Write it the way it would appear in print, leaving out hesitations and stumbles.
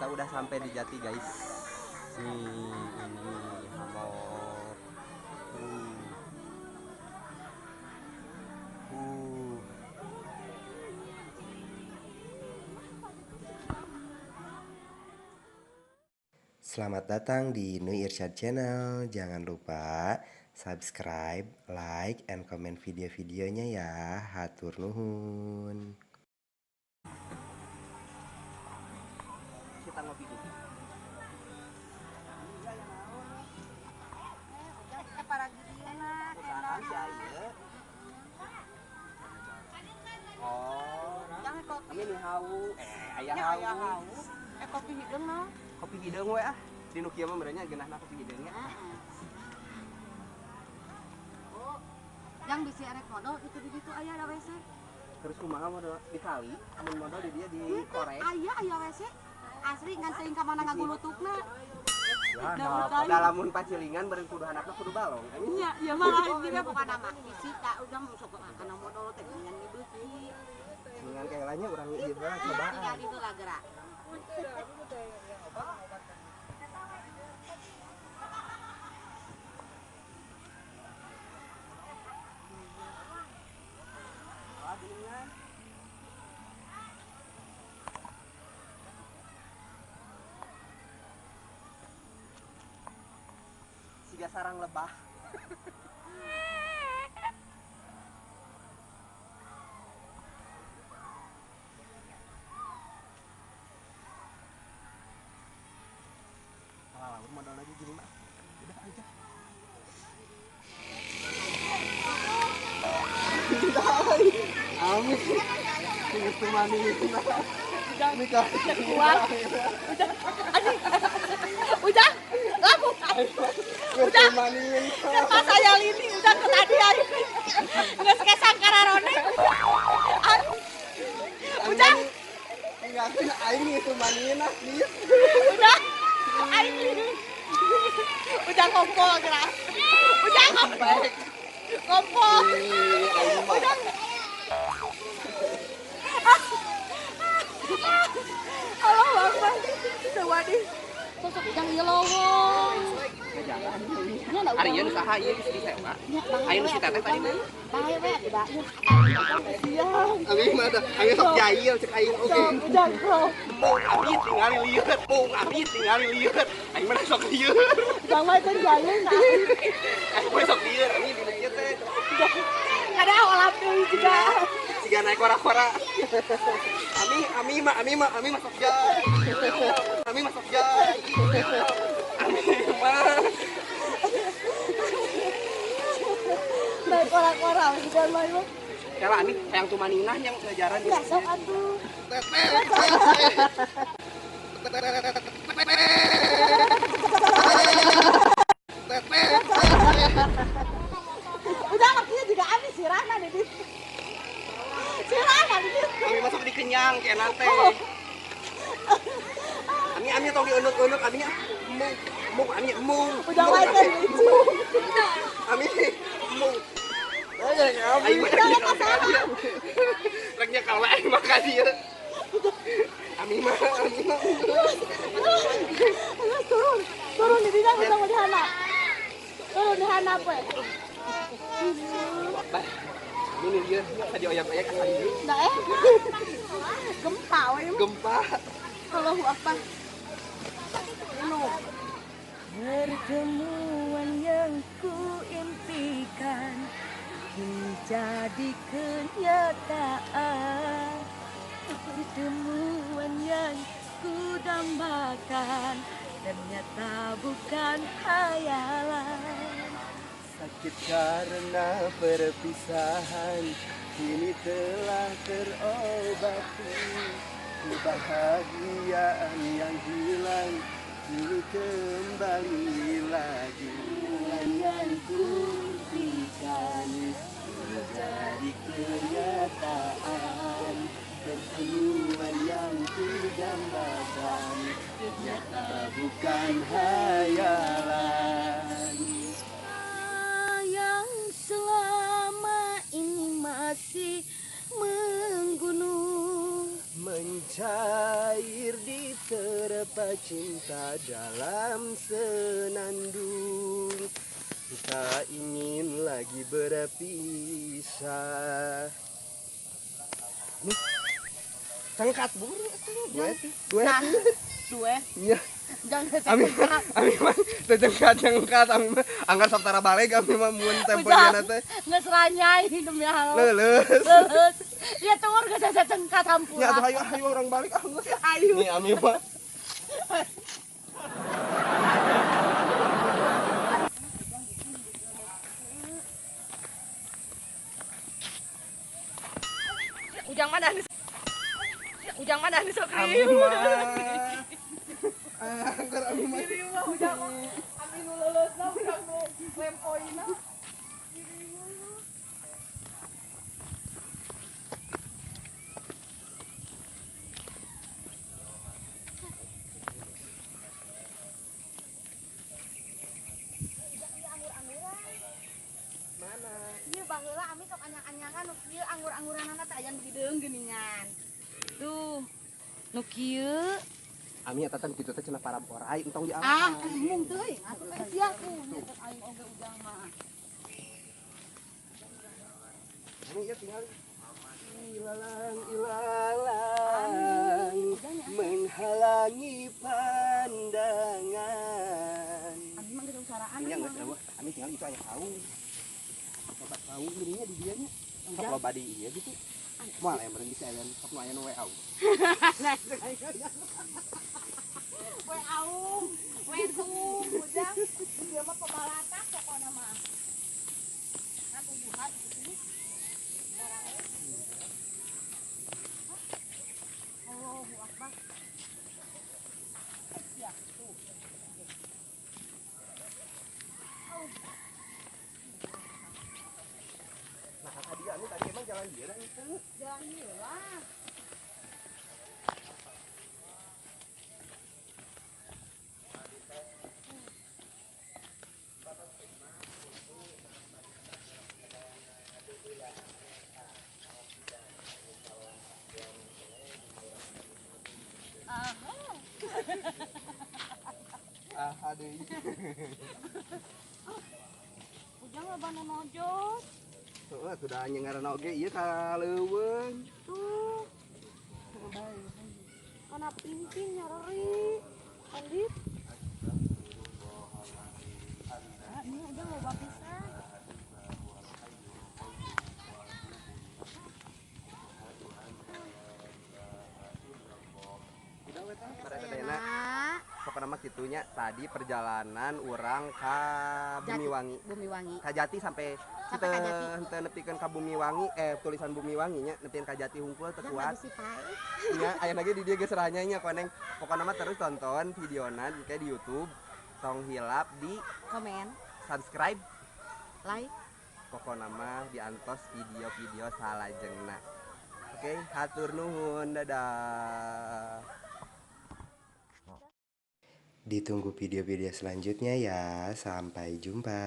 Kita udah sampai di Jati guys. Nih, ini hamok. Selamat datang di Nui Irsyad Channel. Jangan lupa subscribe, like, and comment video-videonya ya. Hatur nuhun. Kita ngopi dulu. Oh, kami nih hau, ayah hau. Kopi hideung no. Kopi hideung we ah. Di nu kieu mah merenya geunahna kopi hideung nya. Oh, yang bisi arek modal itu di ditu aya ada WC. Terus kumaha modal di kali, amun modal di dia di korek. Aya aya WC. Asli ngan teuing ka mana ngagulutukna. Da lamun pacilingan bareng kudu handapna kudu balong. Nya, ieu mah lain juga bukan nama bisi ka udah sok kana modal teh ngan dibeuki. Ngan kaelanya urang ieu heula cobaan. Tinggal ditu lah gerak. Siga sarang lebah. Alah, modal lagi gini mah. Udah aja. Amin. Itu manis. Udah kuat. Udah. Udah. Laku. Udah. Pas saya lini udah ke tadi aing. Geus kesang kararone. Udah. Tinggalkeun aing itu manina. Udah. Aing lini. Udah ngompol gerak. Udah ngompol. Ngompol. Udah. Allah Akbar. Sewadi. Sosok ujang ieu lowong. Jalan. Ari ieu nu saha ieu geus disewa. Ayo nu si teteh tadi mah. Bae we atuh da. Siang. Abi mah da, abi sok jahil cek aing oge. Ujang bro. Mung abi tingali lieur, mung abi tingali lieur. Aing mah sok lieur. Ujang mah teh jahil nah. Aing mah sok lieur, ami dina ieu teh. Kada olap deui juga. Siga naik kora-kora. Ami ami mah ami mah ami mah sok jahil. Ami mah sok jahil. Ami mah naik kora-kora juga mah ieu. Kela ami hayang tumaninah yang ngajaran di. Sok atuh. Udah makinya juga ami sirahna di ditu. Sirahna di ditu. Ami masuk di kenyang kena teh. Ami ami tong diunuk-unuk ami mung mung ami mung. Udah wae teh lucu. Ami mung. Aing mah rek nyekal we aing mah ka dieu. Ami mah ami mah. Turun, turun di dinya udah mau dihanap. Turun dihanap we. Bah. Ini dia tadi oyak-oyak asa di dieu. Nah gempa we. Gempa. Allahu Akbar. Pertemuan yang kuimpikan kini jadi kenyataan. Pertemuan yang kudambakan ternyata bukan khayalan. Sakit karena perpisahan kini telah terobati. Kebahagiaan yang hilang kini kembali lagi. Yang kuimpikan menjadi kenyataan. Pertemuan yang kudambakan ternyata bukan hayalan. Yang selama ini masih menggunung mencari Syair diterpa cinta dalam senandung. Tak ingin lagi berpisah. Nih, cengkat buru duet duet. Nah, duet. Iya. Jangan Ami mah teu cengkat-cengkat ami mah anggar saptara balik ami mah mun temponya teh. Geus ranyai demi Allah. Leuleus. Leuleus. Ya tuur geus asa cengkat hampura. Ya atuh hayu hayu orang balik ah geus. Ayo. Nih ami mah. Ujang mana nih? Ujang mana nih sok Ami mah. Anggar ami mah. Diri mah ujang mah. Ami nu leuleusna ujang nu lempoina. Mana? Ieu baheula ami sok anyang-anyangan nu kieu anggur-angguranana teh aya nu hideung geuningan. Tuh. Nu kieu. Ami eta teh kitu teh cenah para orai entong di Ah, mung teuing atuh teh sia ku nyetet aing oge ujang mah. Ami ieu tinggal ilalang ilalang menghalangi pandangan. Ami mah geus usaraan. Ini geus eueuh, ami tinggal itu aya saung. Loba saung geuning di dieu nya. Sok loba di ieu gitu. Moal aya meureun bisa aya sok nu aya nu we aung. We aung, we tung, ujang. Dia mah pebalatak pokona mah. Kan tujuhan di sini. Barangnya. Allahu Akbar. Ya, tuh. Nah, tadi anu tadi emang jalan dia dah itu. Jalan ieu lah. Ah, aduh. Ujang loba nu nojot. Heeh, atuh da nyengaran oge ieu ka leuweung. Tuh. Kana pimpin nyareri. Andit. Ah, ini ujang loba pisan. Udah we tah, bareng pokoknya mah kitunya tadi perjalanan urang ka Bumiwangi. Bumiwangi. Ka Jati sampai teu nepikeun ka Bumiwangi, tulisan Bumiwangi nya nepikeun ka Jati hungkul teu kuat. Nya aya lagi di dieu geus ranya nya koneng. Pokokna mah terus tonton videona kayak di YouTube. Tong hilap di komen, subscribe, like. Pokokna mah diantos video-video salajengna. Oke, hatur nuhun, dadah. Ditunggu video-video selanjutnya ya. Sampai jumpa.